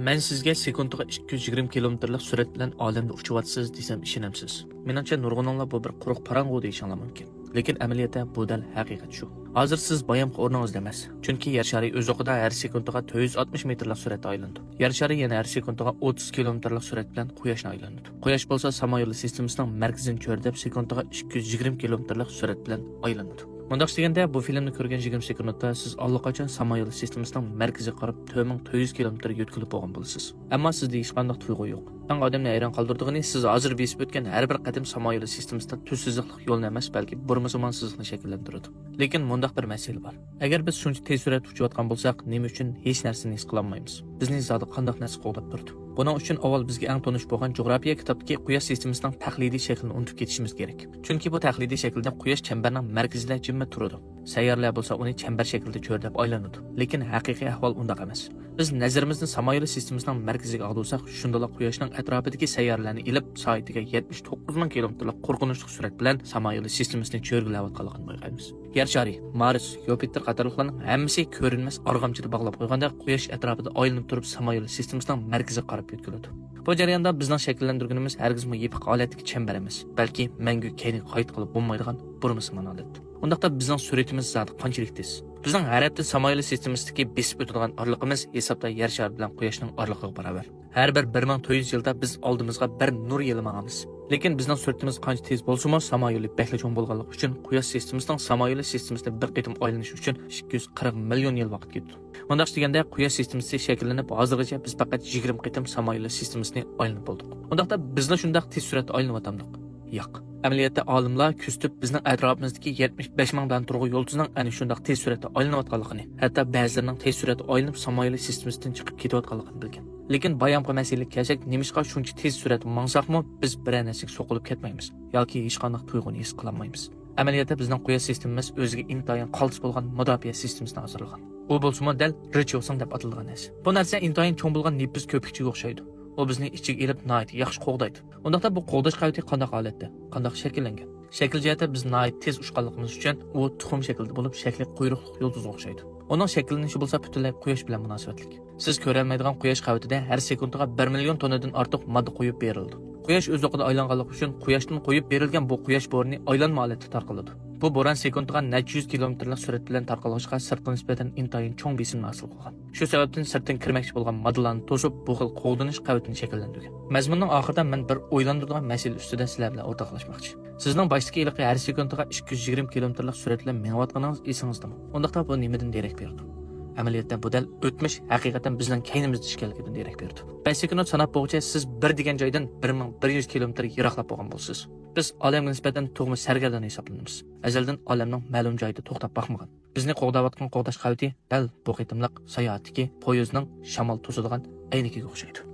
Men sizga sekundiga 220 kilometrlik surat bilan olamda uchyapsiz desam, ishonamsiz? Meningcha, nurg'uninglar bu bir quruq parang'u deyishinglar mumkin. Lekin amaliyotda bu dal haqiqat shu. Hozir siz boyamqi o'rningizda emas. Chunki Yer shari o'z o'qida har sekundiga 460 metrlik suratda aylandi. Yer shari yana har sekundiga 30 kilometrlik surat bilan Quyoshni aylanadi. Quyosh bo'lsa samoyoli sistemasining markazini cho'rdab, sekundiga 220 kilometrlik surat bilan aylanadi. Mundaq deganda, bu filmni ko'rgan 20 sekundda siz allaqachon samoyoli sistemasining markaziga qarab 4400 kilometr yo'tkilib bo'lgan bo'lasiz. Ammo sizda hech qanday tuyg'u yo'q. Eng odamni hayron qoldirdigani, siz hozir besib o'tgan har bir qadam samoyoli sistemasida tuz siziqliq yo'lni emas, balki burmasimon siziqni shakllantiradi. Lekin mundaq bir masala bor. Agar biz shuncha tez suratda uchayotgan bo'lsak, nima uchun hech narsani his qilolmaymiz? Bizni zodi qandoq narsa qo'g'dab turdi? Buning uchun avval bizga eng tonish bo'lgan jo'grafiya kitobdagi Quyosh sistemasining taqlidiy shaklini unutib ketishimiz kerak. Chunki bu taqlidiy shaklda Quyosh chambarning markazida jimma turadi. Sayyoralar bo'lsa uni chambar shaklida cho'rdab aylanadi. Lekin haqiqiy ahvol undaq emas. Biz nazarimizni samoyoli sistemasining markaziga og'dirsak, shundala Quyoshning atrofidagi sayyoralarni ilib, soatiga 79 ming kilometrlik qo'rqinchli surat bilan samoyoli sistemasini cho'rgilayotganligini payqaymiz. Yer shari, Mars, Yupiter qatorliqlarning hammasi ko'rinmas arg'amchida bog'lab qo'yganda Quyosh atrofida aylanib turib, samoyoli sistemasining markaziga qarab yo'tkiladi. Bu jarayonda bizning shakllantirganimiz hargizmi yepiq holatdagi chambar emas, balki mangu kayni qayt qilib bo'lmaydigan burmasimon holat. Undaqda bizning suratimiz zoti qanchalik tez? Bizning har hafta samoyoli sistemasidagi besib o'tadigan orliqimiz hisobda Yer shari bilan Quyoshning orliqiga barobar. Har bir 1400 yilda biz oldimizga bir nur yili mangamiz. Lekin bizning suratimiz qancha tez bo'lsa-mu, samoyoli bakla cho'ng bo'lganligi uchun Quyosh sistemasining samoyoli sistemasida bir qitim aylanish uchun 240 million yil vaqt ketdi. Mundaq deganda, Quyosh sistemasi shakllanib hozirgacha biz faqat 20 qitim samoyoli sistemasini aylanib bo'ldik. Undaqda bizni shundaq tez suratda aylanyapmiz? Yo'q. Amaliyotda olimlar kuzatib, bizning atrofimizdagi 75 ming dona turg'u yulduzning ana shundoq tez suratda aylanayotganligini, hatto ba'zilarining tez suratda aylanib samoyoli sistemasidan chiqib ketayotganligini bilgan. Lekin bayamqi masalaga kelsak, nemishqa shuncha tez suratda mangsaqmi, biz biror narsaga so'qilib ketmaymiz yoki hech qanday tuyg'uni his qilolmaymiz? Amaliyotda bizning Quyosh sistemamiz o'ziga intayin qaltis bo'lgan mudofaa sistemasini hozirlagan. U bo'lsa dal Richardson deb atalgan narsa. Bu narsa intayin cho'ng bo'lgan nepis ko'pikchiga o'xshaydi. U bizni ichiga ilib, nihoyat yaxshi qo'g'daydi. Undaqda bu qo'g'dash qavati qandoq holatda, qandoq shakllangan? Shakl jihatda biz nihoyat tez uchganligimiz uchun u tuxum shaklida bo'lib, shakli quyruqli yulduzga o'xshaydi. Uning shakllanishi bo'lsa butunlay Quyosh bilan munosabatlik. Siz ko'rolmaydigan Quyosh qavatida har sekundiga 1 million tonnadan ortiq modda qo'yib berildi. Quyosh o'z o'qida aylanganligi uchun Quyoshdan qo'yib berilgan bu quyosh bo'roni aylanma holatda tarqaladi. Bu bo'ron sekundiga necha yuz kilometrlik surat bilan tarqalg'ishga sirtqa nisbatan intayin cho'ng besimni hosil qilgan. Shu sababdan sirtdan kirmoqchi bo'lgan moddalarni to'sib, bu xil qo'g'dinish qavatini shakllantirgan. Mazmunning oxirida men bir o'ylantiradigan masala ustida sizlar bilan o'rtoqlashmoqchi. Sizning boshdagi iliqi har sekundiga 220 kilometrlik surat bilan mengayotganingiz esingizdami? Undaqda bu nimadan derak berdi? Amaliyotda bu dal o'tmish haqiqatan bizning kaynimizda ekanligidan derak berdi. 5 sekund sanab bo'g'icha siz bir degan joydan 1100 kilometr yiroqlab bo'lgan bo'lsiz. Biz olamga nisbatan tug'ma sargardon hisoblanamiz. Azaldan olamning ma'lum joyida to'xtab boqmagan. Bizni qo'g'dayotgan qo'g'dash qavati dal bu qitimliq sayohatdagi poyezdning shamol to'sadigan aynikiga o'xshaydi.